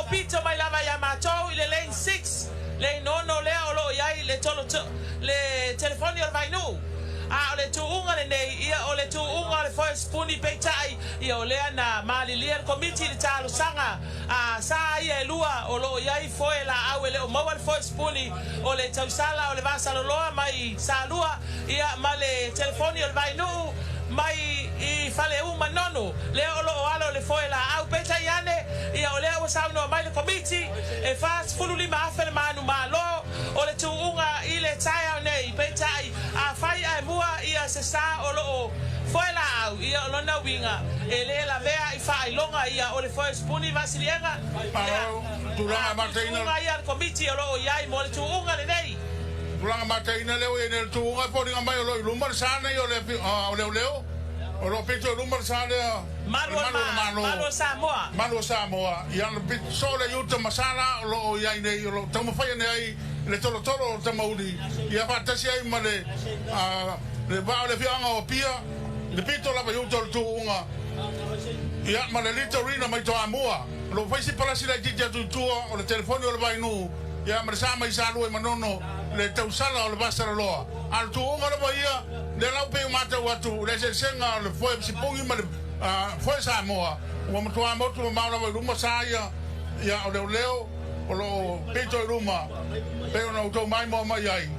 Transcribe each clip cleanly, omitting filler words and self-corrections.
pito mai lava ia matou i le lane six, lane ono lea o lo o i ai le tolo le telefoni o le Vainuu. A o le tuuga lenei, ia o le tuuga o le foe sipuni peitai, ia o lea na malilie le Komiti i le talosaga a sa ia e lua o lo o i ai foe laau e le o maua le foe sipuni o le tausala o le Vasaloloa mai Salua, ia ma le telefoni o le Vainuu mai i Faleu Manono lea o lo o alo le foe laau. Peitai ane, ia o lea ua saunoa mai le Komiti e $45,000 le manumalo o le tuuga i le taeao nei. Peitai, afai ae mua ia se sa o lo o foe laau, ia o lona uiga e le lavea i faailoga ia o le foe sipuni Vasiliega, ia a tuutuuga ia a le Komiti o lo o i ai mo le tuuga lenei. Tulaga mataina lea ua i ai nei le tuuga e foliga mai o lo o i luma le sa nei o le o leoleo, o lo o pito i luma le sa lea o le Malu o le Malo. Malu o Samoa. Malu o Samoa, ia na pito soo le i uta ma sa la o lo o i ai nei, o lo o taumafai ane ai le tolotolo o Tamauli, ia faatasi ai ma le le vaa o le afioaga o Apia, le pito lava i uta o le tuuga, ia ma le Litorina mai Toamua. O lo o fai si palasi laitiiti atu i tua o le telefoni o le Vainuu, Ia ma le sa mai Salua i Manono le tausala o le Vasaloloa. A o le tuuga lava ia, lea la ua pei ua matau atu i le eseesega o le foe sipugi ma le foe Samoa, ua matua motu mamao lava i luma sa ia, ia o leoleo o lo o pito i luma pei ona outou maimoa mai ai.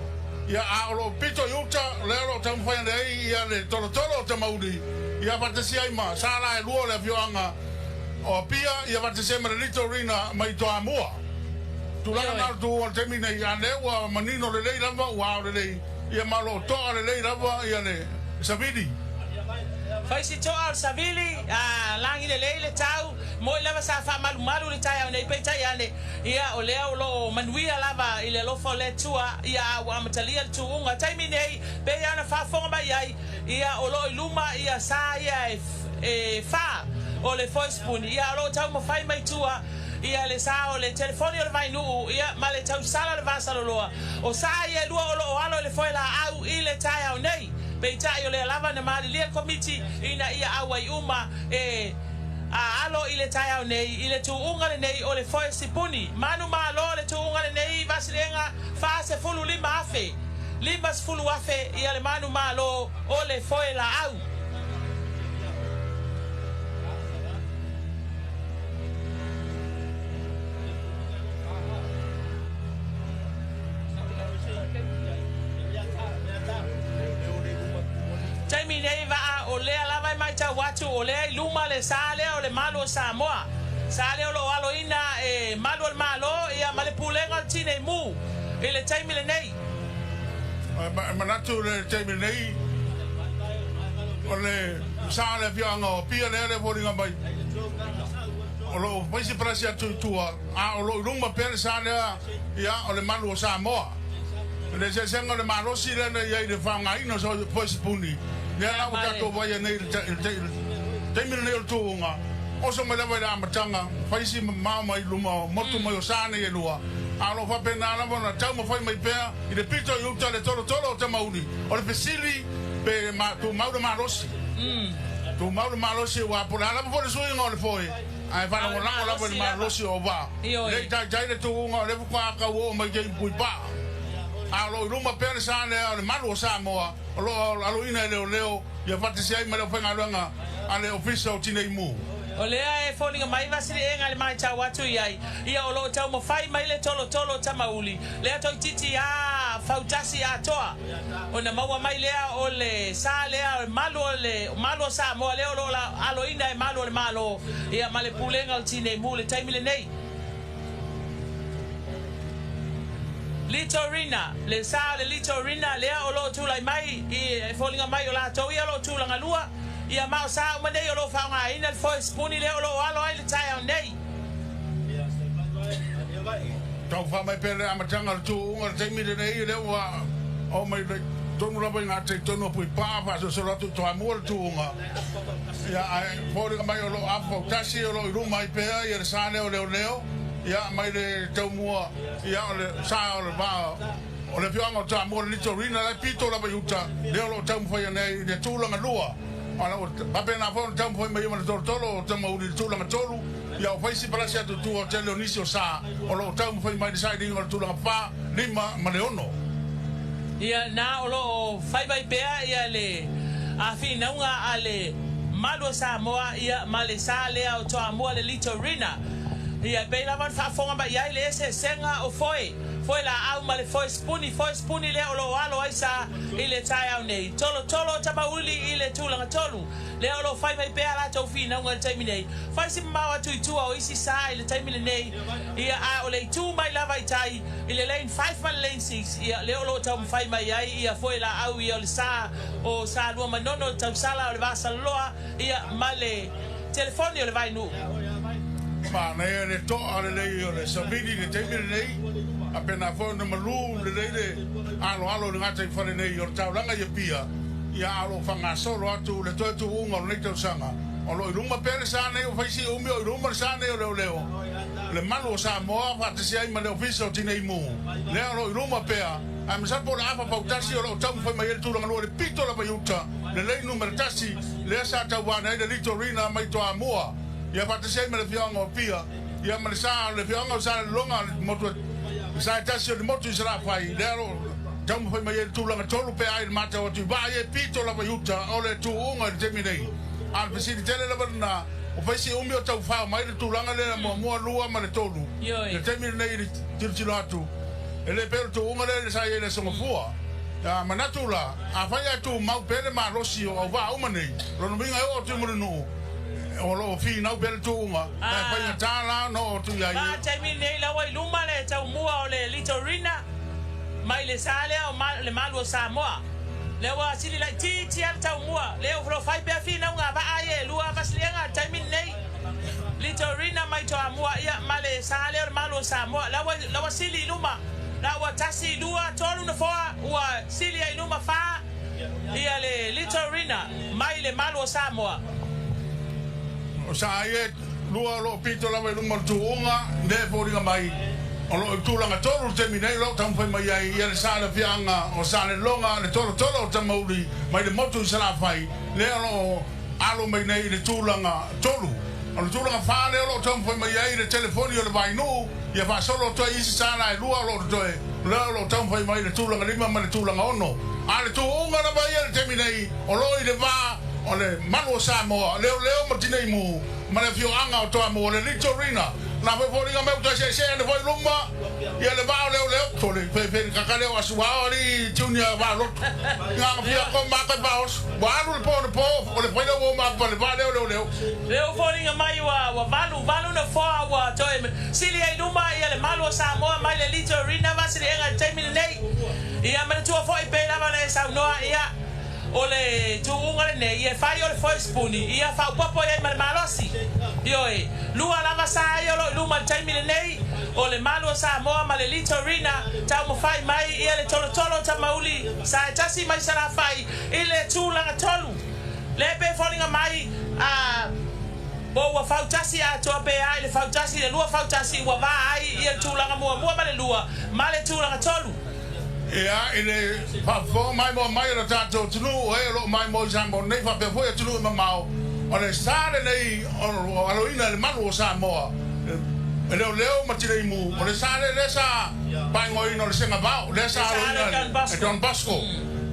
Ia a o lo o pito i uta, lea o lo o taumafai ane ai ia le tolotolo o Tamauli, ia faatasi ai ma sa la e lua o le afioaga o Apia, ia faatasi ai ma le Litorina mai Toamua. Tulaga na o le tuua o le taimi nei, a lea ua manino lelei lava, ua ao lelei, ia ma o lo o toa lelei lava ia le savili. Fai si toa o le savili, a lagi lelei le tau, moi lava sa faamalumalu le taeao nei, peitai ane, ia o lea o lo o manuia lava i le alofa o le Atua, ia a ua amatalia le tuuga. Taimi nei, pei lava ona faafofoga mai ai, ia o lo o i luma ia sa ia e fa o le foesipuni, ia o lo o taumafai mai tua, Ia le sa o le telefoni o le Vainuu, ia, ma le tausala o le Vasaloloa. O sa ia e lua o lo o alo i le foe laau i le taeao nei. Peitai o lea lava na malilie le Komiti ina ia auai uma e a alo i le taeao nei i le tuuga lenei o le foe sipuni. Manu malo le tuuga lenei i Vasileaga 45 afe, 50 afe ia le manu malo o le foe laau. Taimi nei vaa o lea lava e maitau atu o lea i luma le sa lea o le malu o Samoa. Sa lea o lo o aloina e malu o le Malo ia ma le Pulega o le Tinei Mu i le taimi lenei. E manatu le taimi nei o le sa o le afioaga o Apia lea e foliga mai o lo o fai se palasi atu i tua, a o lo o i luma pea le sa lea, ia, o le malu o Samoa. O le eseesega o le malosi lea na i ai i le faaaogaina o foe sipuni, lea la ua tatou vaai nei i le taimi lenei o le tuuga, oso mai lava i le amataga, fai si mamao mai luma o motu mai o sa nei e lua, a o lo o faapena lava ona taumafai mai pea i le pito i uta le tolotolo o Tamauli. O le fesili, pe tumau le malosi? Tumau le malosi aua po o le a lava foi le suiga o le foe, ae faalagolago lava i le malosi o vaa. Le i taitai le tuuga o lea faatoa tau oo mai i Puipaa. A o lo o i luma pea le sa lea o le malu o Samoa o lo o aloina e leoleo ia faatasi ai ma le aufaigaluega a le Ofisa o Tinei Mu. O lea e foliga mai Vasiliega i le matau atu i ai, ia o lo o taumafai mai le tolotolo o Tamauli, lea toeitiiti a fautasi atoa ona maua mai lea o le sa lea o malu o le malu o Samoa lea o lo o aloina e malu o le Malo ia ma le Pulega o le Tinei Mu i le taimi lenei. Litorina, le sa o le Litorina lea o lo o tulai mai i e foliga mai o latou ia o lo o tulaga lua ia ma o sa uma nei o lo o faaaogaina le foe sipuni lea o lo o alo ai le taeao nei. Tau faa mai pea le amataga o le tuuga i le taimi lenei, lea ua oo mai le tonu lava i ngā tonu o Puipaa, faasolosolo atu i Toamua le tuuga. Ia, ae foliga mai o lo o apo fautasi, o lo o i luma ai pea ia le sa lea o leoleo, ia, mai le taumua, ia, o le sa o le vaa o le afioaga o Toamua, le Litorina, la e pito lava i uta, lea o lo o taumafai ane ai i le tulaga lua. Faapena foi ona taumafai mai ai ma le tolotolo o Tamauli i le tulaga tolu. Ia ua fai si palasi atu i tua o le tele o nisi o sa o lo o taumafai mai i le sailiga o le tulaga 4, 5 ma le 6. Ia na o lo o fai mai pea ia le finauga a le Malu o Samoa ia ma le sa lea o Toamua le Litorina. Ia e pei lava ona faafofoga mai i ai le eseesega o foe, foe laau ma le foe sipuni, foe sipuni lea o lo o alo ai sa i le taeao nei. Tolotolo o Tamauli i le tulaga tolu. Lea o lo o fai mai pea a latou finauga i le taimi nei. Fai si mamao atu i tua o isi sa i le taimi lenei, ia, a o le itu mai lava i tai, i le lane five ma le lane six, ia, lea o lo o taumafai mai ai ia foe laau ia o le sa o Saluamanono, Tausala o le Vasaloloa, ia, ma le telefoni o le Vainuu. Manaia le toa lelei o le savili i le taimi lenei, a pena foi ona malu lelei le aloalo i le gataifale nei o le taulaga i Apia, ia a o lo o faagasolo atu le toe tuuga o lenei tausaga. O lo o i luma pea le sa nei o Faisi Umi, o i luma le sa nei o Leoleo, le Malu o Samoa faatasi ai ma le Ofisa o Tinei Mu, lea o lo o i luma pea, ae masalo po o le afa fautasi o lo o taumafai mai ai le tulaga lua i le pito lava i uta, lelei numera tasi, lea sa tauvaana ai le Litorina mai Toamua, ia faatasi ai ma le afioaga o Apia, ia ma le sa o le afioaga o Salelologa, le motu, le sa e tasi o le motu i Salafai, lea o lo o taumafai mai ai le tulaga tolu pe a i le matau atu i vaa ia e pito lava i uta o le tuuga i le taimi nei. A o le fesili tele lava lena, o fai si umi o taufao mai le tulaga lea muamua, lua ma le tolu i le taimi lenei i le tilotilo atu, e le pei o le tuuga lea sa i ai i le Aso Gafua. A manatu la, afai ae tumau pea le malosi o auvaa uma nei, o lona uiga e oo atu i Mulinuu, o lo o finau pea le tuuga, ae faigata la ona oo atu i ai. Ma taimi nei la ua i luma le taumua o le Litorina mai le sa lea o le malu o Samoa. Lea ua sili laitiiti lava le taumua. Lea o lo o fai pea finauga a vaa ia e lua vasiliega i le taimi lenei. Litorina mai Toamua ia ma le sa lea o le malu o Samoa. La ua, la ua sili i luma. La ua tasi, lua, tolu nofoa ua sili ai i luma fa ia le Litorina mai le malu o Samoa. O sa ia e lua o lo o pito lava i luma o le tuuga, lea e foliga mai o lo o i tulaga tolu i le taimi nei o lo o taumafai mai ai ia le sa le afiaga o Saleloga, le tolotolo o Tamauli mai le motu i Salafai, lea o lo o alo mai nei i le tulaga tolu. O le tulaga fa lea o lo o taumafai mai ai le telefoni o le Vainuu, ia faasolo atu ai isi sa la e lua o lo o totoe, lea o lo o taumafai mai i le tulaga lima ma le tulaga ono. A o le tuuga lava ia i le taimi nei, o lo o i le va o le malu o Samoa, leoleo ma Tineimu, ma le afioaga o Toamua, le Litorina, na foliga mai uta seesee ane foi i luma, ia le vaa o leoleo, sole, fe kaka leo asuao alii Junior vaa lotu, nganga fia ko maka vaos, ua alu le po na po, o le faila ua uma atu le vaa lea o leoleo. Lea ua foliga mai ua ua valu valu nofoa ua toe sili ai luma ia le malu o Samoa mai le Litorina Vasiliega i le taimi lenei. Ia manatua foi pei lava ona e saunoa ia O le tuuga lenei, ia fai o le foe sipuni, ia faaopoopo i ai ma le malosi. Ioe, lua lava sa ia o lo o i luma i le taimi lenei, o le Malu o Samoa ma le Litorina, taumafai mai ia le tolotolo o Tamauli sa e tasi mai Salafai i le tulaga tolu. Lea pe foliga mai, a, po ua fautasi atoa pe a i le fautasi i le lua fautasi ua va ai ia le tulaga muamua ma le lua ma le tulaga tolu. Ea, i le faafofoga maimoa mai o le tatou atunuu, e o lo o maimoa i Samoa nei faapea foi atunuu e mamao, o le sa lenei o aloina i le malu o Samoa, e leoleo ma tineimu, o le sa lea lea sa faaigoaina o le Segavao, lea sa aloina e Don Bosco.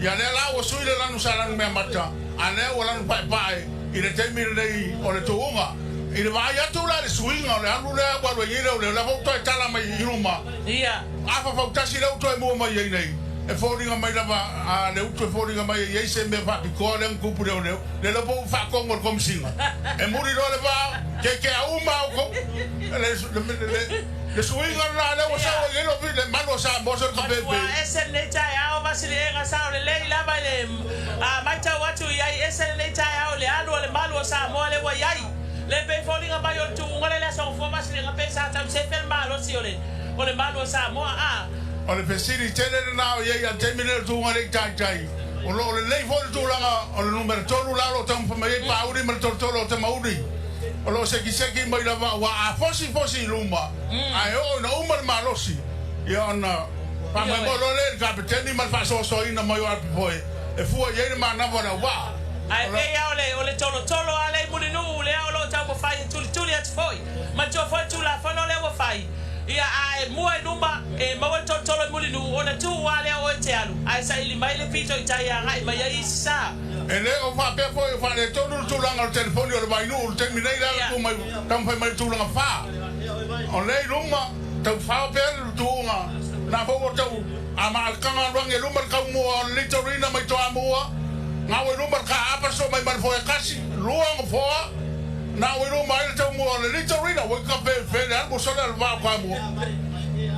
Ia lea la ua sui le lanu sa lanu meamata, a lea ua lanu paepae i le taimi lenei o le tuuga. I le vaai atu la i le suiga o le alu lea ua alu ai nei leoleo, lea foi ua toe tala mai i luma, Afa fautasi lea ua toe mua mai ai nei, e foliga mai lava a le utu e foliga mai e i ai se mea faapitoa lea na tupu i leoleo, le iloa po ua faatonu e le Komesina. E muli loa le vaa, keekea uma outou. Le suiga lena lea ua sau ai nei le malu o Samoa sole Matua kapepe. ese lenei taeao Vasiliega sao lelei lava i le matau atu i ai ese lenei taeao i le alu a le malu o Samoa lea ua i ai le pei foliga mai o le tuuga lea i le aso gafua Vasiliega pe sa tau sefe le malosi o le O le malu o Samoa, a. O le fesili tele lena o i ai a le taimi lenei o le tuuga lea i Taitai. O lo o lelei foi le tulaga o le numera tolu la o lo o taumafai mai ai Paauli ma le tolotolo o Tamauli. O lo o sekiseki mai lava aua a fosifosi i luma ae oo ina uma le malosi, ia ona faamoemoe loa lea i le kapeteni ma le faasoasoaina mai o Apifoe e fua i ai le manava o le auvaa. Ae pei lava o le tolotolo a lea i Mulinuu lea o lo o taumafai e tulituli atu foi. E maua le tolotolo i Mulinuu ona tuu lava lea o oe e te alu ae saili mai le pito i tai e agai mai ai isi sa. E le o faapea foi o faaletonu le tulaga o le telefoni o le Vainuu i le taimi nei le ala tu mai taumafai mai le tulaga fa. O lea i luma taufao pea le tuuga na foi ua tau a maalekaga alu age i luma le taumua o le Litorina mai Toamua na ua i luma le kaapa so mai ma le foe kasi lua gofoa na ua i luma ai le taumua o le Litorina ua i ka fe le alu sole le vao Toamua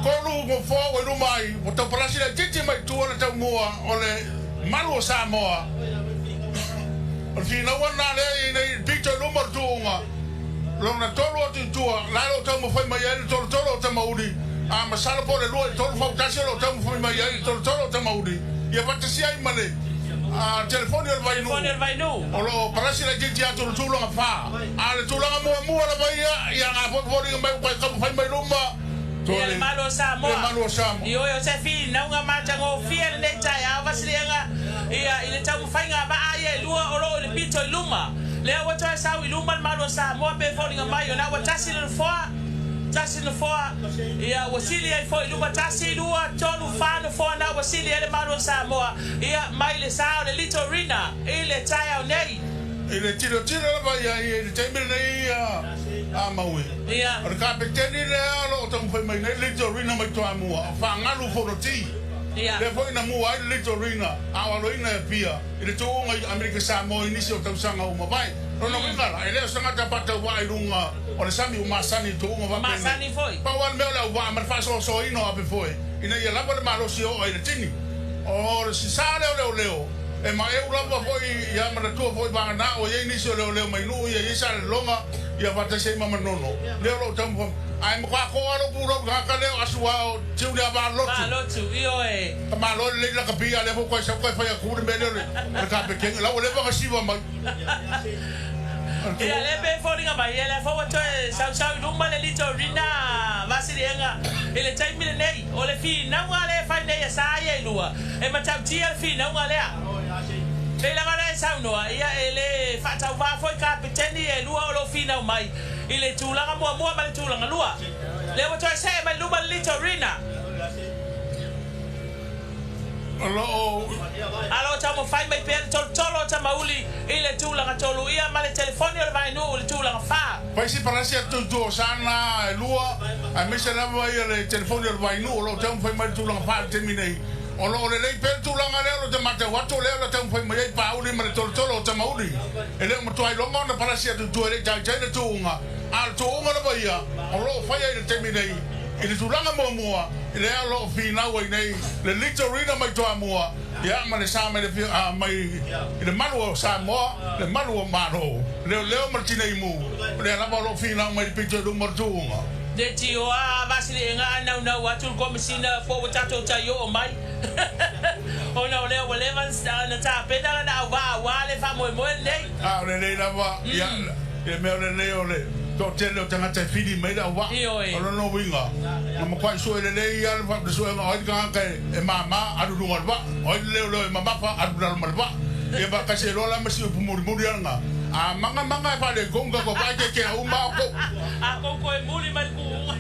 tolu gofoa ua i luma ai ua tau palasi laitiiti mai tua le taumua o le malu o Samoa. O le finauga lena lea e i ai nei i le pito i luma o le tuuga lona tolu atu i tua, la e o lo o taumafai mai ai le tolotolo o Tamauli, a masalo po o le lua i tolu fautasi o lo o taumafai mai ai le tolotolo o Tamauli, ia faatasi ai ma le telefoni o le Vainuu, o lo o palasi laitiiti atu i le tulaga fa. A o le tulaga muamua lava ia, ia na foi foliga mai ua taumafai mai luma. Ia le Malu o Samoa. Le Malu o Samoa. Ioe, o se finauga matagofie lenei taeao Vasiliaga, ia, i le taumafaiga a vaa ia e lua o lo o i le pito i luma. Lea ua toe sau i luma le Malu o Samoa pe foliga mai ona ua tasi le nofoa, tasi le nofoa, ia, ua sili ai foi i luma, tasi, lua, tolu, fa nofoa na ua sili ai le Malu o Samoa, ia, mai le sa o le Litorina i le taeao nei. I le tilotilo lava ia i le taimi lenei a Maui, o le kapeteni lea o lo o taumafai mai nei Litorina mai Toamua, o Faagalu Fonoti, lea foi na mua ai le Litorina a o aloina e Apia i le tuuga i Amerika Samoa i nisi o tausaga ua mavae. Lona uiga la, e le o se tagata faatauvaa i luga o le sami ua masani i tuuga faapenei. Pau lava le mea o le auvaa ma le faasoasoaina o apefoe ina ia lava le malosi e oo ai i le tini. O le sa lea o leoleo, E maeu lava foi ia manatua foi vagana ua iai nisi o leoleo mai nuu ia iai Salelologa ia faatasi ai ma Manono lea o loo taumafai ae matua toa lou pulou tagata lea o asu a o tiuli a valotu. Valotu, ioe. Ka malo lelei lakapi a lea foi koe sau koe fai atu le mea lea o le kapeteni la ua leva ona siva mai. Ia lea pe foliga mai ia lea foi ua toe sausau i luma le Litorina Vasiliega i le taimi lenei. O le finauga lea e fai nei e sa ia i lua, e matautia le finauga lea. Pei lava ona e saunoa, ia e le faatauvaa foi kapeteni e lua o lo o finau mai i le tulaga muamua ma le tulaga lua. Lea ua toe see mai luma le Litorina. O lo o. A lo o taumafai mai pea le tolotolo o Tamauli i le tulaga tolu ia ma le telefoni o le Vaenuu i le tulaga fa. Fai si palasi atu i tua o Sana e lua, aemaise lava ia le telefoni o le Vainuu o lo o taumafai mai le tulaga fa i le taimi nei. O lo o lelei pea le tulaga lea o lo o te matau atu o lea o le a taumafai mai ai Pauli ma le tolotolo o Tamauli. E le o matua iloga ona palasi atu i tua e le i taitai le tuuga, a o le tuuga lava ia o lo o faia i le taimi nei i le tulaga muamua lea o lo o finau ai nei le Litorina mai Toamua ia ma le sa mai le mai i le malu o Samoa, le malu o Malo, leoleo ma le Tineimu, lea lava o lo o finau mai le pito i luma o le tuuga. Le tio a Vasiliega a naunau atu le Komesina po ua tatou tai oo mai ona o lea ua leva na tapena lana auvaa aua le faamoemoe lenei. A o lelei lava, ia, le mea o lelei o le toatele o tagata e fili mai le auvaa. O lona uiga, na matuai sue lelei lava le suega o ai le tagata e mama alu i luga o le vaa, o ai le leoleo e mamafa alu i lalo ma le vaa. Ia faatasi ai loa la ma si upu mulimuli ana, A magamanga e faaletonu tatou vaa e kekea uma outou. A tou toe muli mai le tuuga.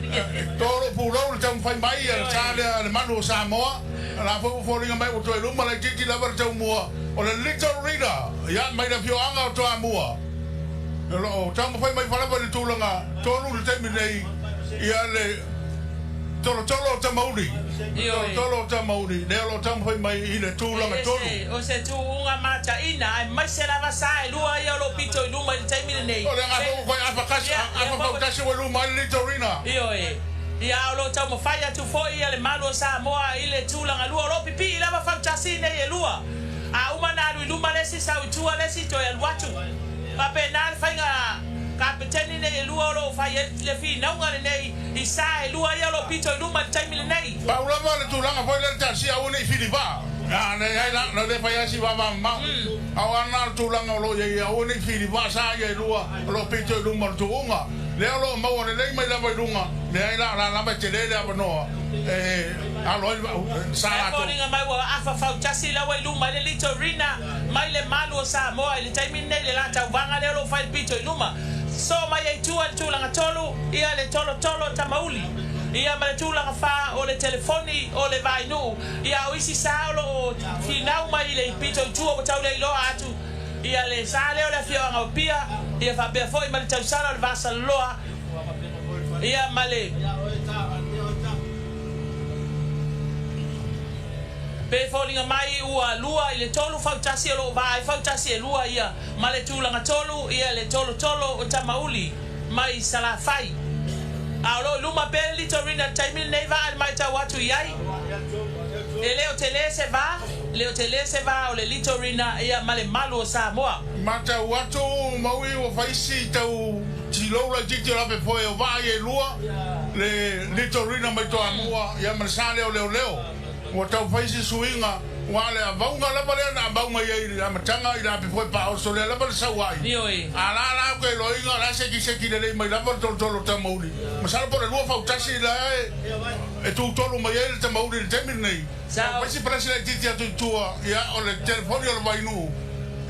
Tolo pulou le taumafai mai a le sa lea a le malu o Samoa, la foi ua foliga mai ua toe luma laitiiti lava le taumua o le Little Rita, ia, mai le afioaga o Toamua. O lo o taumafai mai falava i le tulaga tonu i le taimi nei, ia le tolotolo o Tamauli, tolotolo o Tamauli, lea o lo o taumafai mai i le tulaga tonu. O se tuuga mataina, aemaise lava sa e lua ia o lo o pito i luma i le taimi lenei. O le aga foi ua toe afa kasi, afa fautasi ua luma ai le Litorina. Ioe. Ia, o lo o taumafai atu foi ia le malu o Samoa i le tulaga lua. O lo o pipii lava fautasi nei e lua. A uma ona alu i luma le isi, sau i tua le isi, toe alu atu. Faapena le faiga kapeteni nei e lua o lo o fai ai le finauga lenei i sa e lua ia o lo o pito i luma i le taimi lenei. Pau lava le tulaga foi lea le tasi aua ne i fili vaa. A leai la, na le fai lava si vava mamao. A o a na le tulaga o lo o i ai aua ne i fili vaa sa ia e lua o lo o pito i luma o le tuuga. Lea o lo o maua lelei mai lava i luga, leai la, o la lava e tele le avanoa e alo ai le vaa sa E latou. foliga mai ua afa fautasi laua i luma i le Litorina mai le malu o Samoa i le taimi lenei le la tauvaga lea o lo o fai le pito i luma. Sosoo mai ai tua i le tulaga tolu ia le tolotolo o Tamauli. Ia ma le tulaga fa o le telefoni o le Vainuu. Ia o isi sa o lo o finau mai i le pito i tua ua tau le iloa atu ia le sa lea o le afioaga o Apia, ia faapea foi ma le tausala o le Vasaloloa, ia ma le Pe foliga mai ua lua i le tolu fautasi o lo o va ai fautasi e lua ia ma le tulaga tolu ia le tolotolo o Tamauli mai Salafai. A o lo o i luma pea le Litorina i le taimi lenei vaa i le maitau atu i ai. E le o tele se va, le o tele se va o le Litorina ia ma le malu o Samoa. Matau atu maui ua fai si tau tilou laitiiti o lape foe o vaa ia e lua, le Litorina mai Toamua ia ma le sa lea o Leoleo. Ua tau fai si suiga, ua le avauga lava lea na avau mai ai i le amataga i le ape foe paoso lea lava le sau ai. Ioe. A la la ke loiga la sekiseki lelei mai lava le tolotolo o Tamauli. Masalo po o le lua fautasi la e tutolu mai ai le Tamauli i le taimi lenei. Sa. Fai si palasi laitiiti atu i tua, ia, o le telefoni o le Vainuu,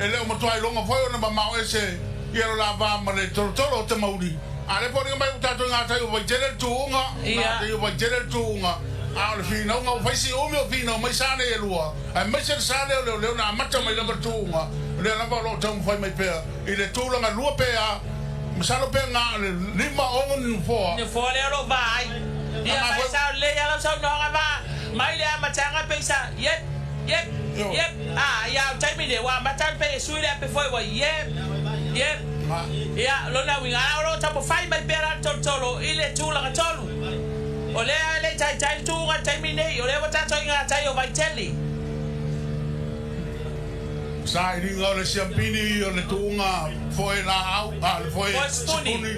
e le o matua iloga foi ona mamao ese ia lo la va ma le tolotolo o Tamauli. A lea foliga mai ua tatou i gatai o Vaitele le tuuga, gatai o Vaitele le tuuga, a o le finauga ua fai si umi o finau mai sa nei e lua, aemaise le sa lea o leoleo na amata mai lava le tuuga, o lea lava o lo o taumafai mai pea i le tulaga lua pe a, masalo pe na o le lima ono ni nofoa. Nofoa lea o lo o va ai. Ia Aga ma e foi. sao lelei lava lau saunoaga va mai le amataga pei sa yep, yep, yep, a ia o le taimi lenei ua amata ona pei e sui le ape foi ua yep, yep. Ia, lona uiga, a o lo o taumafai mai pea la le tolotolo i le tulaga tolu. O lea e le i taitai le tuuga i le taimi lenei, o lea ua tatou i gatai o Vaitele. Sailiga o le siampini o le tuuga foe laau, a le foe Foe sipuni. sipuni.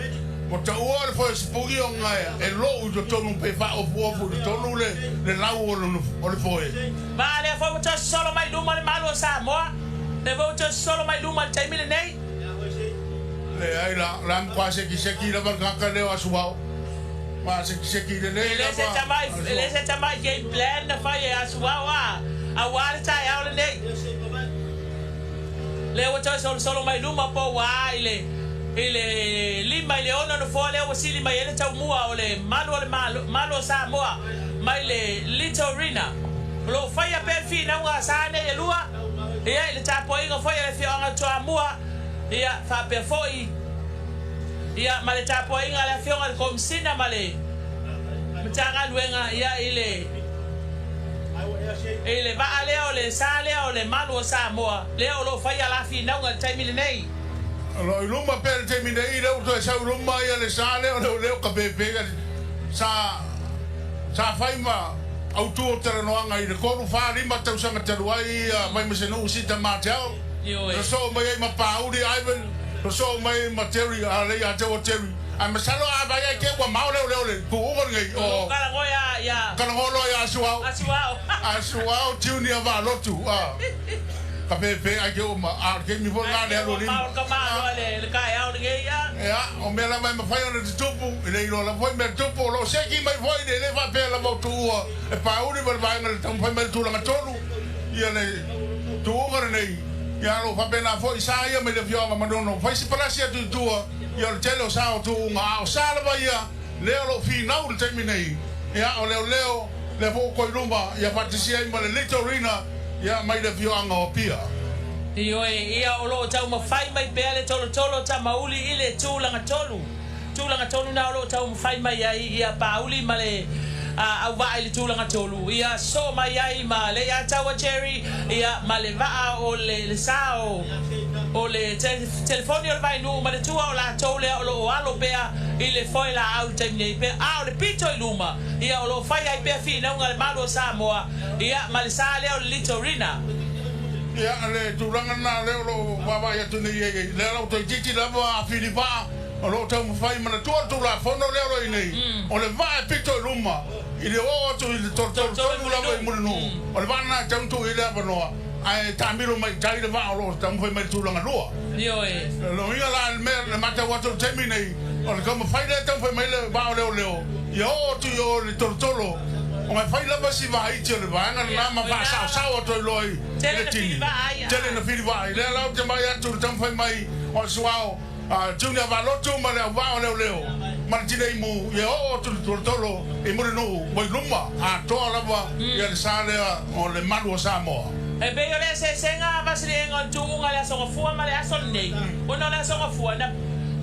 Ua taua o le foe sipuni ona e lou i totonu pe faaofuofu i totonu le lau o le foe. Ma a lea foi ua toe sosolo mai luma le malu o Samoa, lea foi ua toe sosolo mai luma i le taimi lenei. Leai la, la matua sekiseki lava le tagata lea o Asuao. Ma sekiseki lelei E le se lava tamai, e le Asuao. se tamai game plan na fai e Asuao a, aua le taeao lenei. Lea ua toe solosolo mai luma po ua a i le, i le lima i le ono nofoa lea ua sili mai ai le taumua o le malu o le malo, malu o Samoa mai le Litorina. O lo o faia pea le finauga a sa nei e lua, ia, i le tapuaiga foi a le afioaga o Toamua, ia, faapea foi, ia, ma le tapuaiga a le afioga i le Komesina ma le Matagaluega, ia, i le, i le vaa lea o le sa lea o le malu o Samoa, lea o lo o faia la finauga i le taimi lenei. O lo o i luma pea i le taimi nei, lea ua toe sau i luma ia le sa lea o leoleo ka pepe sa sa fai ma autu o talanoaga i le 3, 4, 5 tausaga talu ai ia Vaimasenuu Sita Martell. Ioe. Sosoo mai ai ma Pauli Ivan, sosoo mai ai ma Terry, a le ia te o Terry. Ae masalo a vaai ai te ua mao leoleo le tuuga lenei O lo o o kalagoa ia, ia. Kalagoa ia Asuao. Asuao. Asuao Junior Valotu a ka pepe ai ke uma a o le taimi foi Ai lena ke le alu ua lima. mao le kama loa le, le taeao lenei ia. Ia, o mea lava e mafai ona tutupu, e le iloa lava foi mea tupu, o lo o seki mai foi le le faapea lava o tuua e Pauli ma le vaega le taumafai mai le tulaga tolu, ia le tuuga lenei, ia o lo o faapena foi sa ia mai le afioaga Manono, fai si palasi atu i tua, ia o le tele o sa o tuuga, a o sa lava ia, lea o lo o finau i le taimi nei, ia o leoleo, lea foi ua toe i luma, ia faatasi ai ma le Litorina, ia mai le afioaga o Apia. Ioe, ia o lo o taumafai mai pea le tolotolo Tamauli i le tulaga tolu. Tulaga tolu na o lo o taumafai mai ai ia Pauli ma le auvaa i le tulaga tolu. Ia sosoo mai ai ma le Iataua Jerry, ia ma le vaa o le le sa o o le telefoni o le Vainuu ma le tua o latou lea o lo o alo pea i le foe laau i le taimi nei pea. A o le pito i luma, ia o lo o fai ai pea finauga a le Malu o Samoa, ia ma le sa lea o le Litorina. Ia, le tulaga lena lea o lo o vaavaai atu nei i ai, lea la ua toeitiiti lava a Fili Vaa o lo o taumafai manatua le Tulafono lea o lo o i nei, o le vaa e pito i luma i le oo atu i le tolotolo tonu lava i Mulinuu, o le vaa lena e tatau ona tuu i ai le avanoa, ae taamilo mai i tai le vaa o lo o taumafai mai i le tulaga lua. Ioe. O lona uiga la, le mea le matau atu i le taimi nei, o le taumafai lea e taumafai mai le vaa o leoleo, ia oo atu i o i le tolotolo, ona e fai lava si vaiti o le vaega lena ma faasaosao atu ai loa i Tele le na tini. fili vaa ai, Tele na fili vaa ai. Lea la ou te vaai atu i le taumafai mai o le suao Junior Valotu ma le auvaa o leoleo. ma le Tineimu, ia oo atu le tolotolo i Mulinuu ua i luma atoa lava ia le sa lea o le malu o Samoa. E pei o le eseesega vasiliega o le tuuga i le Aso Gafua ma le aso lenei, ona o le Aso Gafua na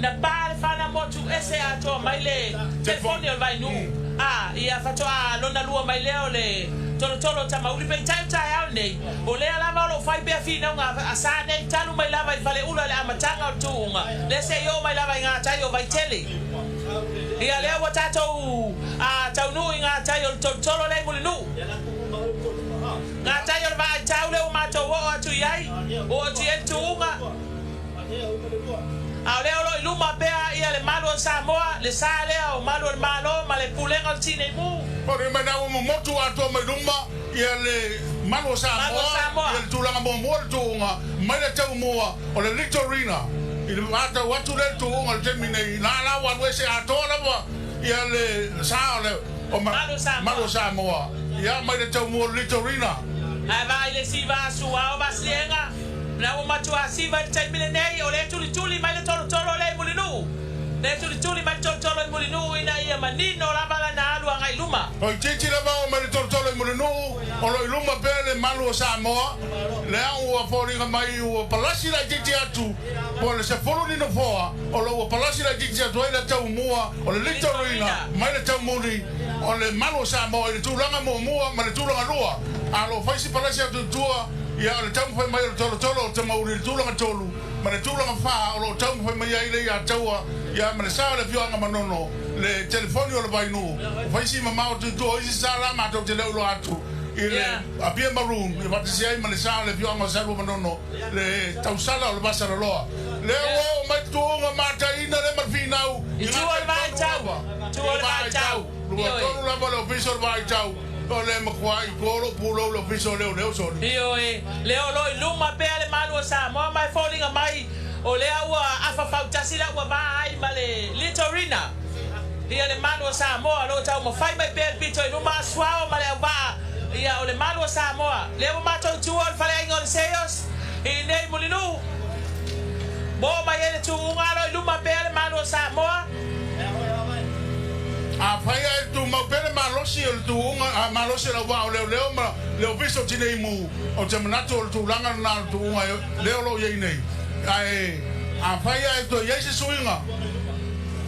na pa le fana motu ese atoa mai le telefoni o le vainuu, a ia faatoa lona lua mai lea o le tolotolo o Tamauli. Peitai o le taeao lenei, o lea lava o lo o fai pea finauga a sa nei talu mai lava i Faleula i le amataga o le tuuga lea seia oo mai lava i gatai o Vaitele. Ia lea ua tatou taunuu i gatai o le tolotolo lea i Mulinuu. Gatai o le vaaitau lea ua matou oo atu i ai, ua oo atu i ai le tuuga. A o lea o lo o i luma pea ia le malu o Samoa, le sa lea o malu o le Malo ma le Pulega o le Tinei Mu. O le mea ua momotu atoa mai luma ia le malu o Samoa, ia le tulaga muamua o le tuuga mai le taumua o le Litorina i le vatau atu lea i le tuuga i le taimi nei, la la ua alu ese atoa lava ia le sa o le malu o Samoa ia mai le taumua o le Litorina. Ae vaai le siva a Sua o Vasiliega. Na ua matua siva i le taimi lenei, o lea e tulituli mai le tolotolo lea i Mulinuu, lea e tulituli mai le tolotolo i Mulinuu ina ia manino lava lana alu agai i luma. O itiiti lava o mai le tolotolo i Mulinuu, o lo o i luma pea le malu o Samoa, lea ua foliga mai ua palasi laitiiti atu, po o le 10 ni nofoa, o lo o ua palasi laitiiti atu ai le taumua o le Litorina mai le taumuli o le malu o Samoa i le tulaga muamua ma le tulaga lua, a o lo o fai si palasi atu i tua. Ia, o le taumafai mai o le tolotolo o Tamauli i le tulaga tolu ma le tulaga fa o lo o taumafai mai ai le Iataua, ia, ma le sa o le afioaga Manono, le telefoni o le Vainuu, ua fai si mamao atu i tua o isi sa la matou te le o iloa atu i le Apia Maroon e faatasi ai ma le sa o le afioaga o Salua Manono, le tausala o le Vasalaloa. Lea ua oo mai le tuuga mataina lea ma le finau i tua o le Vaaitau, tua o le Vaaitau, lua tolu lava le ofisa o le Vaaitau. O le matua i tua o lou pulou le ofisa o leoleo soli. Ioe, lea o lo o i luma pea le malu o Samoa ma e foliga mai o lea ua afa fautasi la ua va ai ma le Litorina. Ia le malu o Samoa o lo o taumafai mai pea le pito i luma a Suao ma le auvaa ia o le malu o Samoa. Lea ua matou tua o le faleaiga o le Seios i inei Mulinuu. Ua oo mai ai le tuuga o lo o i luma pea le malu o Samoa. Afai ae tumau pea le malosi o le tuuga, a malosi o le auvaa o leoleo ma le Ofisa o Tinei Mu, ou te manatu o le tulaga lena o le tuuga lea o lo o i ai nei. Ae afai ae toe i ai se suiga,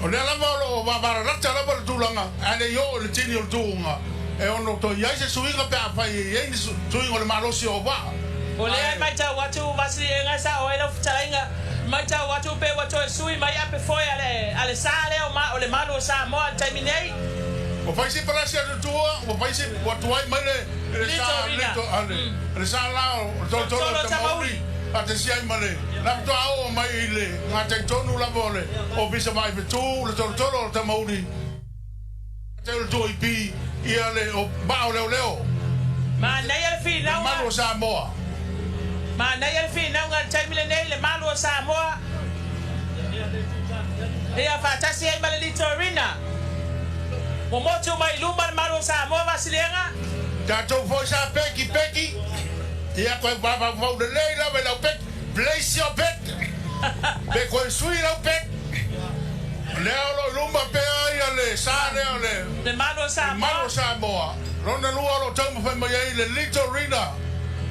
o lea lava o lo o vavalalata lava le tulaga, ae le i oo i le tini o le tuuga, e ono toe i ai se suiga pe afai e i ai ni suiga o le malosi o auvaa. O lea e matau atu Vasiliega e sao ai lau fetalaiga, matau atu pe ua toe sui mai ape foe a le a le sa lea o ma o le malu o Samoa i le taimi nei. Ua fai si palasi atu tua, ua fai si, ua tuai mai le le sa Litorina. le a le le sa la o le tolotolo o Tolotolo Tamauli, Tamauli. faatasi ai ma le la faatoa oo mai i le gatai tonu lava o le Ofisa Vaifetu, le tolotolo o Tamauli, tau le tua i pi ia le o vaa o leoleo. Manaia le Le finauga. malu o Samoa. Manaia le finauga i le taimi lenei, le malu o Samoa. Ia faatasi ai ma le Litorina. Ua motu mai i luma le malu o Samoa Vasiliega. Tatou foi sa peki peki. Ia koe vaavauvau lelei lava i lau peki. Place your bet. Pe koe sui lau bet. Lea o lo o i luma pea ia le sa lea o le Le malu o le malu Samoa. o Samoa. Lona lua o lo o taumafai mai ai le Litorina.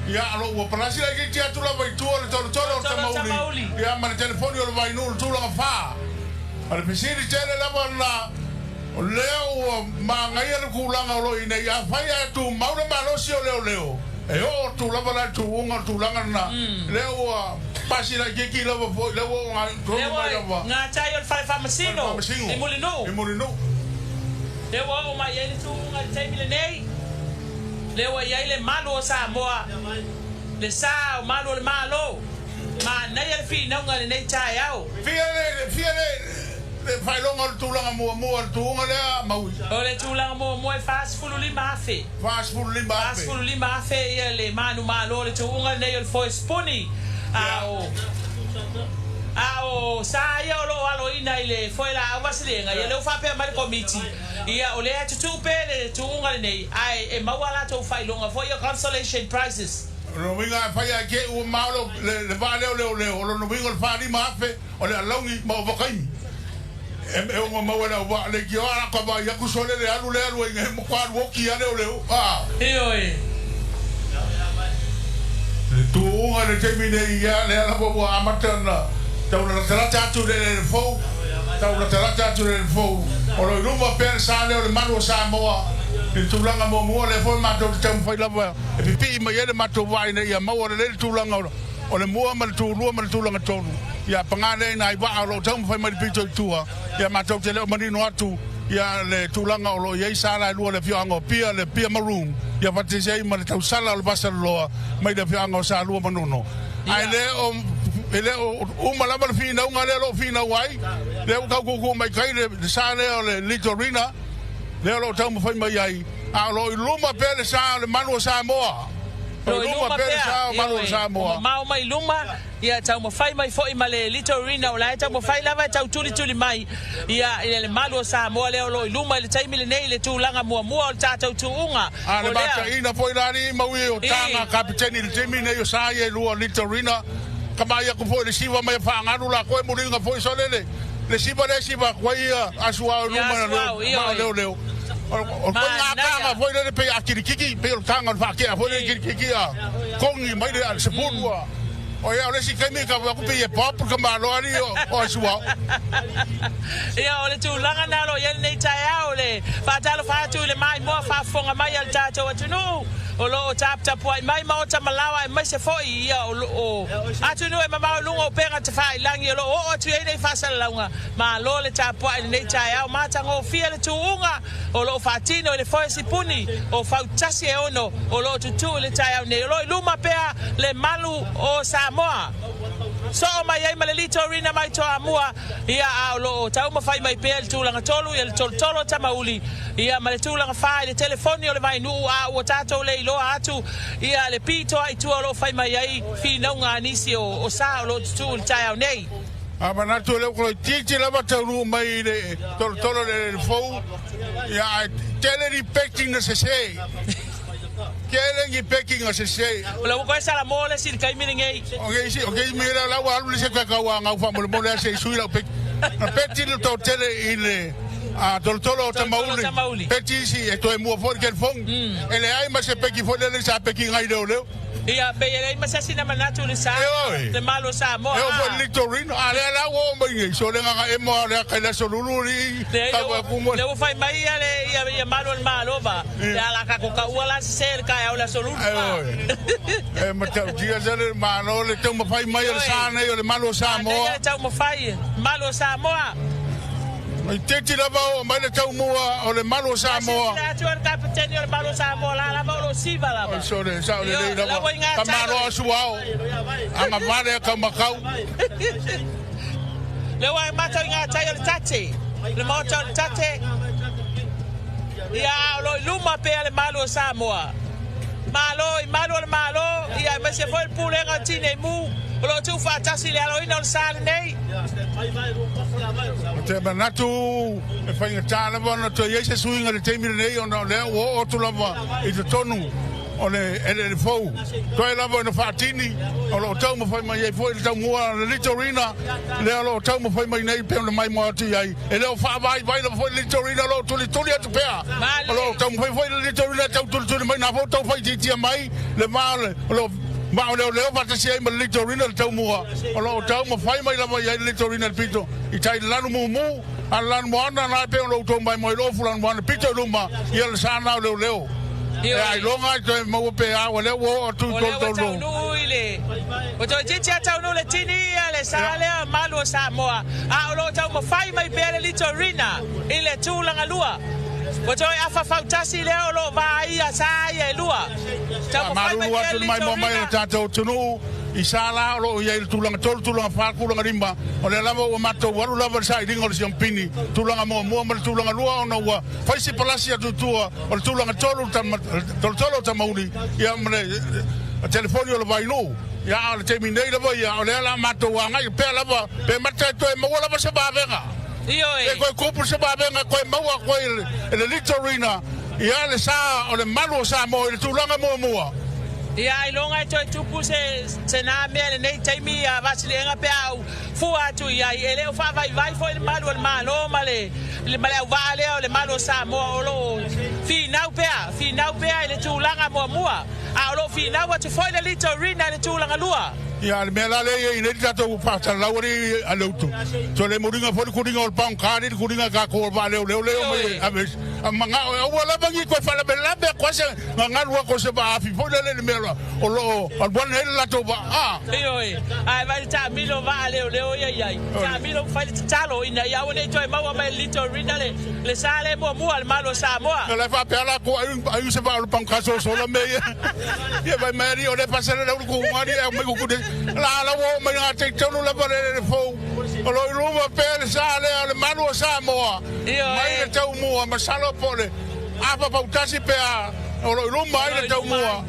Ia o lo o ua palasi laitiiti atu lava i tua le tolotolo o le Tolotolo Tamauli. Tamauli. Ia ma le telefoni o le Vainuu i le tulaga fa. O le fesili tele lava lena, o lea ua magaia le tulaga o lo o i nei, afai ae tumau le malosi o leoleo, e oo atu lava la i le tuuga o le tulaga lena, lea ua pasi laitiiti lava foi, lea ua oo tonu Lea ua mai lava gatai o le fale fale faamasino faamasino i Mulinuu. i Mulinuu. Lea ua oo mai ai le tuuga i le taimi lenei. Lea ua i ai le malu o Samoa, le sa o malu o le Malo. Manaia le finauga i lenei taeao. Fia le, fia le, le faailoga o le tulaga muamua o le tuuga lea, Maui? O le tulaga muamua e 45,000. 45,000. 45,000 ia le manumalo o le tuuga lenei o le foe sipuni. A o a o sa ia o lo o aloina i le foe laau Vasiliega, ia lea ua faapea mai le Komiti, ia o lea e tutuu pea le tuuga lenei, ae e maua a latou faailoga foi ia consolation prizes. O lona uiga a fai ae ke ua mao le, le vaa lea o leoleo, o lona uiga o le 45,000 o le alauni ma ovakaimi. E ono maua le auvaa leitioa a ka vaai atu sole le alu le alu ai nei matua alu oti a leoleo a. Ioe. Le tuuga i le taimi nei ia lea lava ua amata ona tau latalata atu i le eleele fou, tau latalata atu i le eleele fou. O lo o i luma pea le sa lea o le malu o Samoa i le tulaga muamua, lea foi matou te taumafai lava e pipii mai ai le matou vaa ina ia maua lelei le tulaga o le mua ma le tulua ma le tulaga tolu. Ia paga lea i nai vaa o lo o taumafai mai le pito i tua, ia matou te le o manino atu ia le tulaga o lo o i ai sala e lua le afioaga o Apia, le Apia Maroon, ia faatasi ai ma le tausala o le Vasaloloa mai le afioaga o Salua Manono. Ae le o e le o uma lava le finauga lea o lo o finau ai, lea ua tau tuutuu mai tai le sa lea o le Litorina, lea o lo o taumafai mai ai, a o lo o i luma pea le sa o le malu o Samoa. O lo o i luma luma pea le pea, sa o malu o ioe, ua Samoa. mamao mai luma, ia taumafai mai foi ma le Litorina, o la e taumafai lava e tautulituli mai, ia, i le malu o Samoa lea o lo o i luma i le taimi lenei i le tulaga muamua o le tatou tuuga. A le O lea. mataina foi la alii maui o taga kapiteni i le taimi nei o sa ia e lua o Litorina, ka vaai atu foi i le siva mai a Faagalu la koe muliga foi sole le le siva lea e siva atu ai ia Asuao i Ia luma Asuao, ma o ioe. leoleo. O o koiga taga Manaia. foi lele pei a kilikiki pei o le taga o le faakea foi lele kilikiki a kongi mai le a sepulu a o ia o le isi taimi ka vaai atu pei e pop le tamaloa alii o Asuao. Ia, o le tulaga lena o lo o i ai lenei taeao, le faatalofa atu i le maimoa faafofoga mai a le tatou atunuu o lo o taputapuai mai maota ma laoa aemaise foi ia o atunuu e mamao i luga o upega tafailagi o lo o oo atu i ai nei faasalalauga. Malo le tapuai i lenei taeao matagofie le tuuga o lo o faatino i le foe sipuni o Fautasi e ono o lo o tutu i le taeao nei. O lo o i luma pea le malu o Samoa. Soo mai ai ma le Litorina mai Toamua, ia, a o lo o taumafai mai pea i le tulaga tolu, ia le tolotolo o Tamauli, ia, ma le tulaga fa i le telefoni o le Vainuu, a ua tatou le iloa atu, ia, le pitoa i tua o lo o fai mai ai finauga a nisi o sa o lo o tutu i le taeao nei. A manatu e le o toeitiiti lava taunuu mai i le tolotolo o le eleele fou, ia, ae tele ni peki na sese. Tele ni peki na sese. O la ua koe Salamo le isi i le taimi lenei. O ke isi, o ke isi mea la ua alu le se kakau a ngau faamolemole a se i sui lau peki. Na peti le toatele i le a tolotolo o Tamauli. Peti isi e toe mua foi le telefoni. E leai ma se peki foi lele sa peki ngai leoleo. Ia, pei e leai ma se asi na manatu i le sa, le malo o Samoa. E oo foi i le Litorina, a lea la ua oo mai nei, sole gaga emo a o lea kai le aso lulu alii Leai, tau lea a kumu. ua fai mai ia le ia, ia malo o le Malo va, le ala ka ko ka ua la sese le kaeao le aso lulu va. E matautia se le Malo le taumafai mai o le sa nei o le malo o Samoa. Manaia le taumafai, malo o Samoa. I teti lava oo mai le taumua o le malu o Samoa. Silasila atu a le Kapeteni o le malu o Samoa la lava o lo o siva lava. Sole, sao lelei lava. Ka malo a suao. Anga vale a kaumakau. Le ua e matou i ngā tai o le tate. Le maota o le tate. Ia a o lo i luma pea le malu o Samoa. Malo i malu o le Malo, ia aemaise foi le Pulega o Tinei Mu o lo o tuufaatasi i le aloina o le sa lenei. Ou te manatu e faigata lava ona toe i ai se suiga i le taimi lenei ona o lea ua oo atu lava i totonu o le eleele fou. Toe lava ina faatini, o lo o taumafai mai ai foi le taumua a le Litorina lea o lo o taumafai mai nei pei ona maimoa atu i ai. E le o faavaivai lava foi le Litorina o lo o tulituli atu pea. O lo o taumafai foi le Litorina e tau tulituli mai, na foi ua tau faaitiitia mai le va o le vaa o leoleo faatasi ai ma le Litorina le taumua. O lo o taumafai mai lava i ai le Litorina i le pito i tai i le lanu mumu a le lanumoana na e pei ona outou maimoa i le ofu lanumoana pito i luma ia le sa na o leoleo. E ailoga ai toe maua pe a ua lea ua oo atu i O lea ua tolutolu. taunuu i le. Ua toeitiiti lava taunuu le tini ia le sa lea o malu o Samoa, a o lo o taumafai mai pea le Litorina i le tulaga lua. Ua toe afa fautasi lea o lo o vaaia sa ia e lua. Taumafai mai Faamalulu pea atu le le maimoa mai o le Litorina. tatou atunuu i sa la o lo o i ai i le tulaga tolu, tulaga fa, tulaga lima. O lea lava ua matou alu lava i le sailiga o le siampini, tulaga muamua ma le tulaga lua ona ua fai si palasi atu i tua o le tulaga tolu, le tolotolo o Tamauli ia ma le telefoni o le Vainuu. Ia, a o le taimi nei lava ia, o lea la matou agai pea lava pe mata e toe maua lava se vavega. Ioe. Pe toe tupu se vavega e toe maua atu ai e le Litorina ia le sa o le malu o Samoa i le tulaga muamua. Ia, ailoga e toe tupu se se na mea i lenei taimi a Vasiliega pe a ou fua atu i ai, e le o faavaivai foi le malu a le Malo ma le ma le auvaa lea o le malu o Samoa o lo o finau pea, finau pea i le tulaga muamua, a o lo o finau atu foi le Litorina i le tulaga lua. Ia, le mea la lea e i ai nei le tatou faasalalau alii a le utu, so le muliga foi le kuliga o le paoga le kuliga a tatou o le vaaleoleo lea e omai e ave a manao e aua lava ni toe faalavelave atu ai se gagalu atu o se vaafi foi lele i le mea o lo o alualu ai le latou vaa. Ioe, ae vaai le taamilo vaa leoleo ia i ai. Taamilo ma fai le tatalo ina ia aua ne i toe maua mai e le Litorina le le sa lea muamua a le Malo o Samoa. O la e faapea latou ai se vaa o le paoga sosola mea ia. Ia fai mai alii o lea e faasalalau le kuuga alii ae omai kuku nei. La la ua oo mai ga teitonu lava le elele fou. O lo o i luma pea le sa lea o le malu o Samoa mai le taumua masalo po o le afa pautasi pe a o lo o i luma ai le taumua.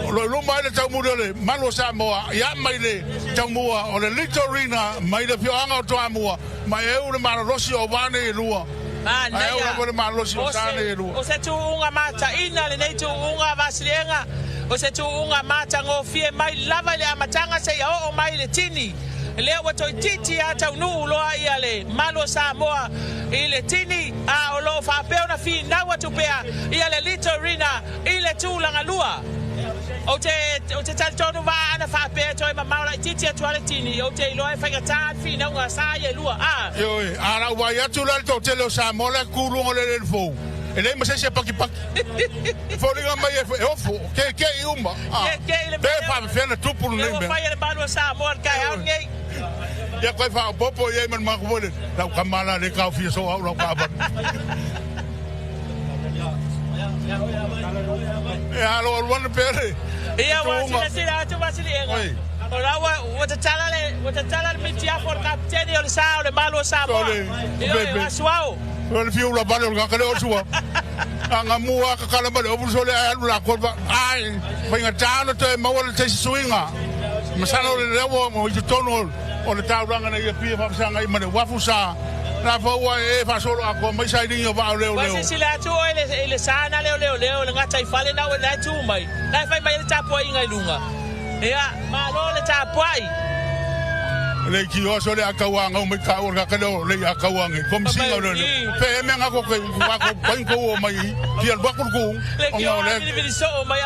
O lo o i luma ai le taumuli o le malu o Samoa ia mai le taumua o le Litorina mai le afioaga o Toamua ma e eu le malolosi o va nei e lua. Ae eu lava le malolosi o sa nei e lua. O se tuuga mataina lenei tuuga Vasiliega, o se tuuga matagofie mai lava i le amataga seia oo mai i le tini. Lea ua toeitiiti lava taunuu loa ia le malu o Samoa i le tini, a o lo o faapea ona finau atu pea ia le Litorina i le tulaga lua. Ou te, ou te talitonu vaa ana faapea e toe mamao laitiiti atu lava le tini, ou te iloa e faigata le finauga a sa ia e lua. A. Ioe, a lau vaai atu la i le toatele o Samoa la e tu i luga o le eleele fou, e leai ma se isi e pakipaki. E foliga mai e ofo, keke'i uma. Keke'i le mea lea. Pe faapefea ona tupu lenei mea. Lea ua fai e le malu o Samoa i le taeao lenei. Ia koe faaopoopo i ai ma le matou foi le lau tama la le taofia soo au lau taavale. Ia alo alu ane pea le Ia ua silasila atu Vasiliega. O la ua ua tatala le ua tatala le mitiafu o le kapiteni o le sa o le malu o Samoa. Ioe, o Asuao. O le fiu lavale o le tagata lea o Sua. A nga mua kakala ma le ofu sole ae alu lakou le ai faigata ona toe maua le teisi suiga. Masalo le lea ua i totonu o le taulaga nei Apia faafesagai ma le uafu sa la fau ae e faasolo atoa mai sailiga o vaa o leoleo. Ua silasila atu oe i le sa na leoleoleo le gataifale na ua e tu mai, la e fai mai ai le tapuaiga i luga. Ia, malo le tapuai. Le itioa sole a tauagau mai taua le tagata lea o le a tauage komisiga o leoleo. Pe e mea nga ko ke wa ko pai ko o mai fia lua ku ku ona o le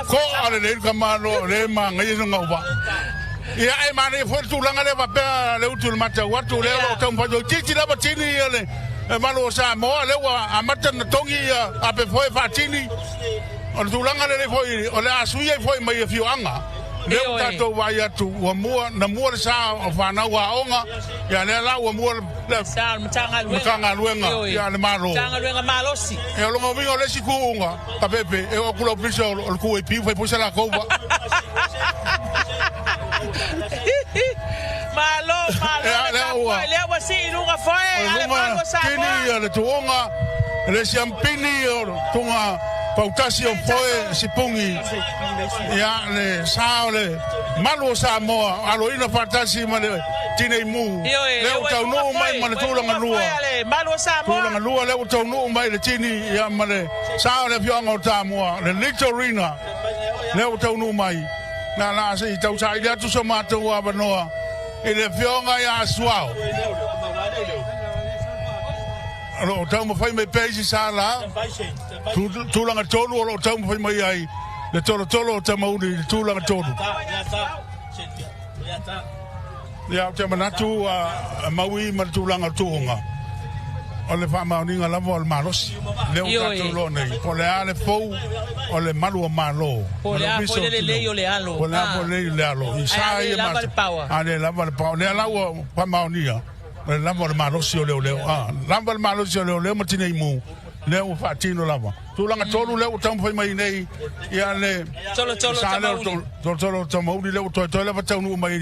ko a le le ka malo le ma ngai no ngau ba. Ia e manaia foi le tulaga lea faapea le utu i le matau atu lea o lo o taumafai toeitiiti lava tini ia le malu o Samoa lea ua amata ona togi ia ape foi e faatini. O le tulaga lelei foi o le a sui ai foi mai afioaga lea ua tatou vaai atu ua mua na mua le sa o fanau aoga ia lea la ua mua le sa o le Matagaluega Matagaluega ia le Malo Matagaluega malosi. E o lona uiga o le isi tuuga ka pepe e oo atu le ofisa o le QAP fai foi se latou vaa. Malo, malo le tapuai, lea ua sii i luga foe a le malu o Samoa. Tini ia le tuuga, le siampini o tuga pautasi o foe sipungi ia le sa o le malu o Samoa aloina faatasi ma le tinei mu lea ua taunuu mai ma le tulaga lua, tulaga lua lea ua taunuu mai le tini ia ma le sa o le afioaga o Samoa le Litorina lea ua taunuu mai. Na la se i tausaili atu so matou avanoa i le afioga ia Suao. O lo o taumafai mai pea isi sa la, tulaga tonu o lo o taumafai mai ai le tolotolo o Tamauli i le tulaga tonu. Ia, ou te manatu a Maui ma le tulaga o le tuuga, o le faamaoniga lava o le malosi. Lea ua tatou iloa nei, po o le a le fou o le malu o Malo. Po o le a foi le lelei o le alo. Po o le a foi le lelei o le alo. I sa ia lava le power. A le lava le power. O lea la ua faamaonia, o le lava o le malosi o leoleo. A lava le malosi o leoleo ma tinei mu, lea ua faatino lava. Tulaga tolu lea ua taumafai mai nei ia le Tolotolo Tamauli. Tolotolo Tamauli lea ua toetoe lava taunuu mai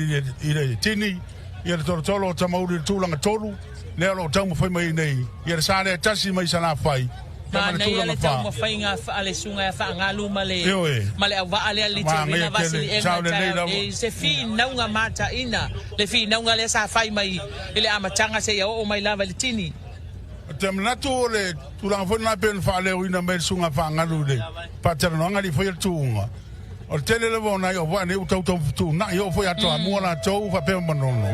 i le tini ia le Tolotolo o Tamauli i le tulaga tolu lea o lo o taumafai mai nei ia le sa lea e tasi mai Salafai ia ma le tulaga fa. Manaia le taumafaiga a le susuga ia Faagalu ma le ma le auvaa lea Litorina Vasiliega i taeao nei, se finauga mataina, le finauga lea sa fai mai i le amataga seia oo mai lava i le tini. Ou te manatu o le tulaga foi lena e pei ona faaleoina mai e le Susuga Faagalu i le faatalanoaga alii faia le tuuga. O le tele lava o nai o vaa nei ua tau fetuunai, oo foi ia Toamua latou faapea ma Manono.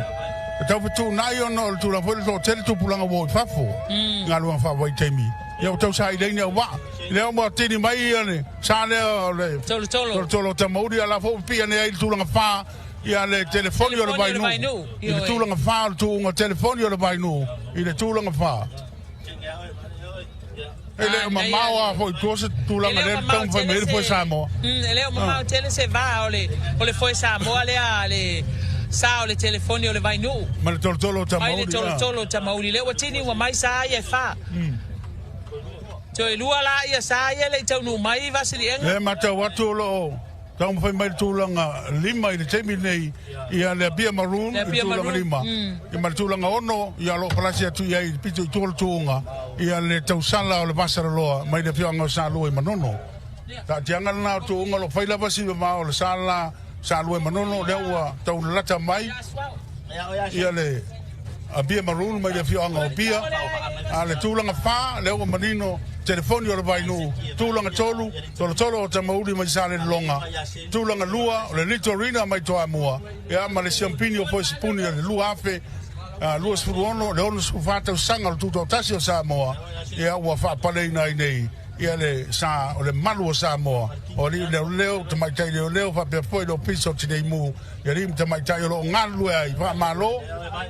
E tau fetuunai ona o le tulaga foi lea toatele tupulaga ua o i fafo i galuega faavaitaimi. Ia ua tau saili ai ni au vaa. Lea ua tini mai ia le sa lea o le Tolotolo. Tolotolo o Tamauli, a o la foi ua pipii ane ai i le tulaga fa ia le telefoni o le Telefoni o le Vainuu. Vainuu. I le Ioe. tulaga fa o le tuuga telefoni o le Vainuu i le tulaga fa. E le o mamao lava foi i tua se E tulaga le o lea na mamao taumafai mai tele ai le foe se Samoa. E le o mamao tele se va o le o le foe Samoa lea le sa o le telefoni o le Vainuu. Ma le tolotolo o Mai le Tamauli. Tolotolo o Tamauli. Lea ua tini ua mai sa ia e fa. Toe lua la ia sa ia le i taunuu mai Vasiliega. Lea e matau atu o lo o taumafai mai le tulaga lima i le taimi lenei, ia le Apia Maroon Le i le Apia tulaga Maroon. lima, ia ma le tulaga ono, ia o lo o palasi atu i ai i le pito i tua o le tuuga, ia le tausala o le Vasalaloa mai le afioaga o Salua i Manono. Taatiaga lena o tuuga o lo o fai lava si mamao o le sa la Salua i Manono, lea ua tau lalata mai ia le Apia Maroon mai le afioaga o Apia. A le tulaga fa, lea ua manino telefoni o le Vainuu. Tulaga tolu, tolotolo o Tamauli mai Salelologa. Tulaga lua, o le Litorina mai Toamua, ia ma le siampini o Foesipuni o le 2026, le 64 tausaga o le Tutoatasi o Samoa, ia ua faapaleina ai nei ia le sa o le malu o Samoa, o alii leoleo, tamaitai leoleo, faapea foi le Ofisa o Tinei Mu, i alii ma tamaitai o lo o galulue ai, faamalo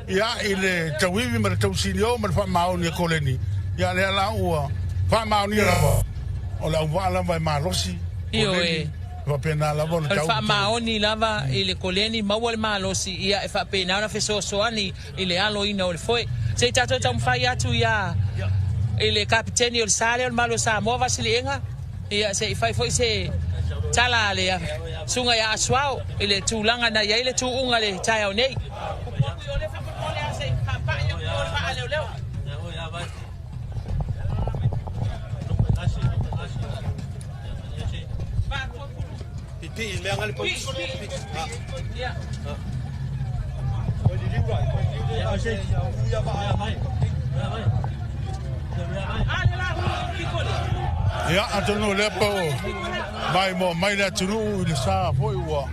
ia i le tauivi ma le tausinio ma le faamaoni a Koleni, ia lea la ua faamaonia lava o le auvaa lava e malosi Ioe. Koleni, e faapena lava ona O le tau faamaoni lava i le Koleni, maua le malosi, ia e faapena ona fesoasoani i le aloina o le foe. Se i tatou taumafai atu ia i le Kapiteni o le sa lea o le Malo o Samoa, Vasiliega, ia se i fai foi se tala a le Susuga ia Asuao i le tulaga na i ai le tuuga i le taeao nei. Ia, atonu o lea po maimoa mai le atunuu i le sa foi ua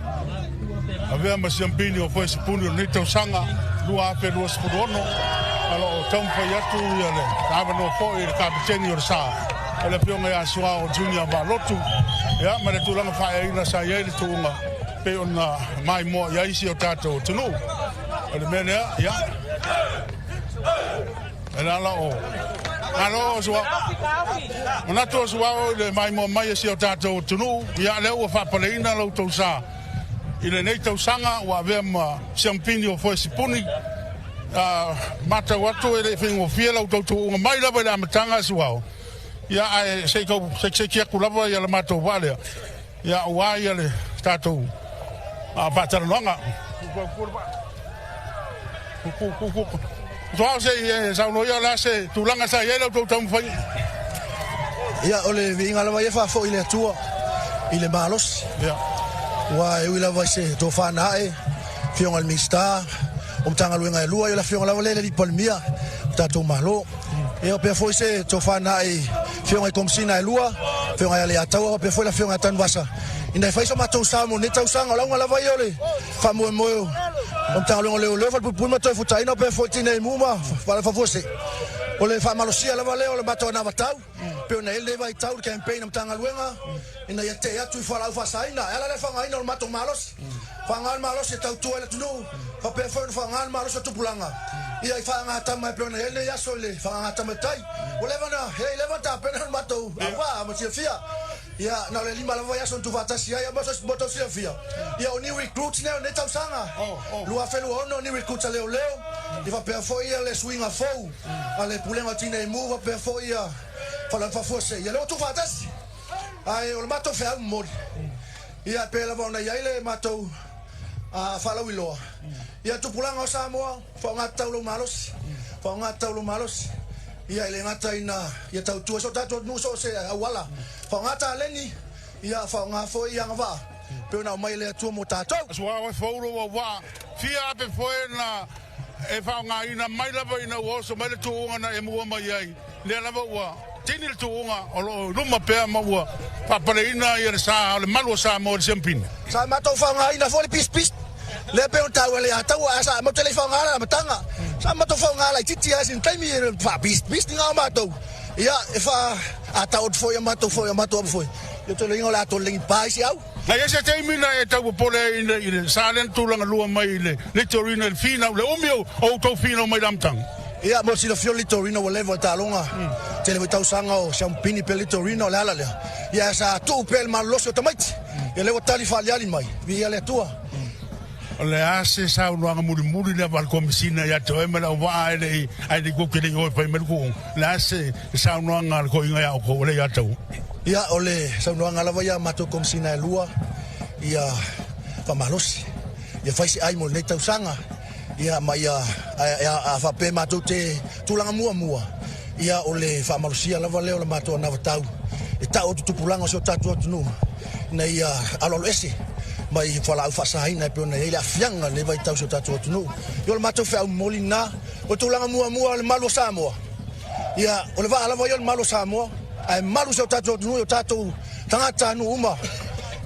avea ma siampini o Foesipuni o lenei tausaga 2026, o lo o taumafai atu ia le avanoa foi i le kapiteni o le sa o le afioga ia Suao Junior Valotu, ia ma le tulaga faaeaina sa i ai le tuuga pei ona maimoa i ai si o tatou atunuu. O le mea lea, ia, e lala o Malo o Suao. Manatu o Suao i le maimoa mai e si o tatou atunuu, ia lea ua faapaleina lo outou sa i lenei tausaga ua avea ma siampini o Foesipuni. Matau atu e le i faigofie la outou tuuga mai lava i le amataga Suao. Ia ae se i tau sekiseiki atu lava ia le matou vaa lea, ia aua ia le tatou faatalanoaga. Suao se i e saunoa ia o le a se tulaga sa i ai la outou taumafaiga. Ia, o le viiga lava ia e faafoi i le Atua i le malosi. Ia. Aua e ui lava i se tofa na ae, Afioga i le Minisita o Matagaluega e lua, ia o le Afioga lava lea i le Alii Palemia o tatou Malo. Ia faapea foi se tofa na ae i Afioga i Komesina e lua, Afioga ia Leiataua faapea foi le Afioga ia Tanuvasa, ina ia fai so matou sao mo lenei tausaga. O le auga lava ia o le faamoemoe o Matagaluega o Leoleo, Falepuipui ma Toefutaina faapea foi Tinei Mu ma Faafuasei. O le faamalosia lava lea o le matou anavatau pei ona i ai lenei vaitau i le campaign a Matagaluega ina ia tetee atu i fualaau faasaina. E ala lea le faaaogaina o le matou malosi, faaaoga le malosi e tautua ai le atunuu, faapea foi ona faaaoga le malosi o tupulaga ia i faaagatama e pei ona i ai lenei aso i le faaagatama i tai. Ua leva ona, e leva ona tapena le matou auvaa ma silafia. Ia, na o le lima lava vaiaso na tuufaatasi ai, mo tou silafia, ia o new recruits nei o lenei tausaga, 2026 new recruits a leoleo, ia faapea foi ia le suiga fou a le Pulega o Tinei Mu, faapea foi ia Faleaoga Faafuasei, ia lea ua tuufaatasi. Ae o le matou feau momoli, ia e pei lava ona i ai le matou faalauiloa, ia tupulaga o Samoa, faaaoga tatau lou malosi, faaaoga tatau lou malosi. Ia e le gata ina ia tautua i so tatou atunuu i so o se auala, faaaoga taleni, ia faaaoga foi ia agavaa e pei ona aumai e le Atua mo tatou. Suao e fou lou auvaa, fia ape foe na e faaaogaina mai lava ina ua oso mai le tuuga na e mua mai ai, lea lava ua Tini le tuuga o lo o i luma pea ma ua faapaleina ia le sa o le malu o Samoa i le siamupini. Sa matou faaaogaina foi le pisipisi lea pei ona taua e Leiataua ae sa matou te le i faaaogaina i le amataga. Sa matou faaaoga laitiiti lava i sina taimi e faapisipisi na o matou. Ia e faa a tau atu foi a matou foi a matou ava foi ia ou te iloaina o le a tolelegi pa isi au. Na i ai se taimi na e tau popole ai i le sa lea na tulaga lua mai i le Litorina i le finau, le umi o outou finau mai le amataga? Ia, mo le silafia o le Litorina ua leva le taaloga, tele foi tausaga o siamupini pea le Litorina, o le ala lea, ia sa tuu pea i le malolosi o tamaiti, ia lea ua tali faaliali mai, viia le Atua. O le a se saunoaga mulimuli lea a le Komesina ia te oe ma le auvaa ae le i ae le i koke le i oe fai mai le kuuga? O le a se saunoaga a le toeaina ia outou o lea ia te oe? Ia, o le saunoaga lava ia a matou Komesina e lua, ia faamalosi, ia fai se ai mo lenei tausaga, ia ma ia a faapea matou te tulaga muamua, ia o le faamalosia lava lea o le matou anavatau e tau atu tupulaga o si o tatou atunuu ina ia aloaloese mai fualaau faasaina e pei ona i ai le aafiaga i lenei vaitau i si o tatou atunuu. Ia o le matou feau momoli lena, o le tulaga muamua o le malu o Samoa, ia o le vaa lava ia o le malu o Samoa, ae malu si o tatou atunuu i o tatou tagatanuu uma.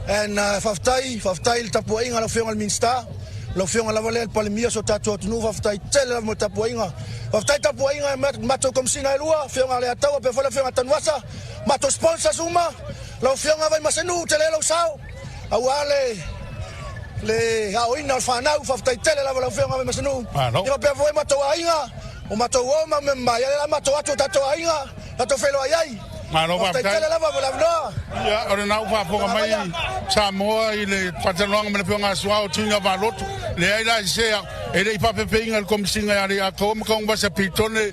And faafetai, faafetai i le tapuaiga a lau Afioga i le Minisita, lau Afioga lava lea le Palemia o si o tatou atunuu, faafetai tele lava mo le tapuaiga. Faafetai tapuaiga i matou Komesina e lua, Afioga a Leiataua faapea foi le Afioga a Tanuvasa, matou sponsors uma, lau Afioga Vaimasenu, tele lou sao aua le le aoina o le fanau, faafetai tele lava lau Afioga Vaimasenu. Ia faapea foi matou aiga, o matou uo ma mea mama, ia lea la matou atu o tatou aiga, tatou feiloai ai. Malo faafetai tele lava mo le avanoa. Ia, o lena ua faafofoga mai Samoa i le faatalanoaga ma le Afioga ia Suao Tuiga Valoto. Leai la se e le i faafefeina e le Komesina ia Leiataua ma Taugavasa Pitone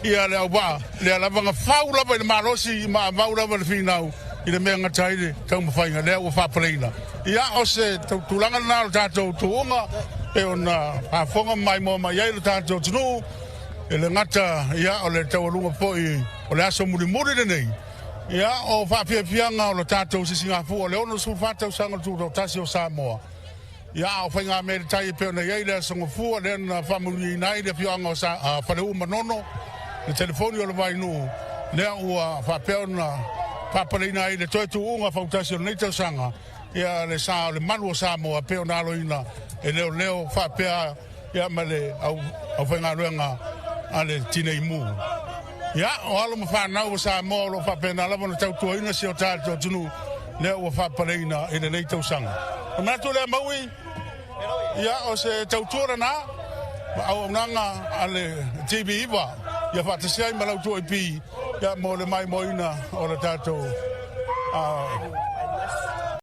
ia le auvaa, lea lava na fau lava i le malosi ma avau lava le finau i le mea e gata ai le taumafaiga lea ua faapaleina. Ia, o se tulaga lena o le tatou tuuga pei ona faafofoga ma maimoa mai ai le tatou atunuu. E le gata ia o le taualuga foi o le aso mulimuli lenei, ia o faafiafiaga o le tatou sisigafua o le 64 tausaga o le Tutoatasi o Samoa. Ia a o faigamea i le tai e pei ona i ai le Aso Gafua lea na faamanuiaina ai le afioaga o Sa, Faleu Manono, le telefoni o le Vainuu, lea ua faapea ona faapaleina ai le toe tuuga fautasi o lenei tausaga, ia le sa o le malu o Samoa e pei ona aloina e leoleo faapea ia ma le aufaigaluega a le Tinei Mu. Ia, o alo ma fanau o Samoa o lo o faapena lava ona tautuaina si o tatou atunuu lea ua faapaleina i lenei tausaga. Ona manatu lea Maui, ia o se tautua lena ma auaunaga a le TV9 ia faatasi ai ma lau 2AP ia mo le maimoaina o le tatou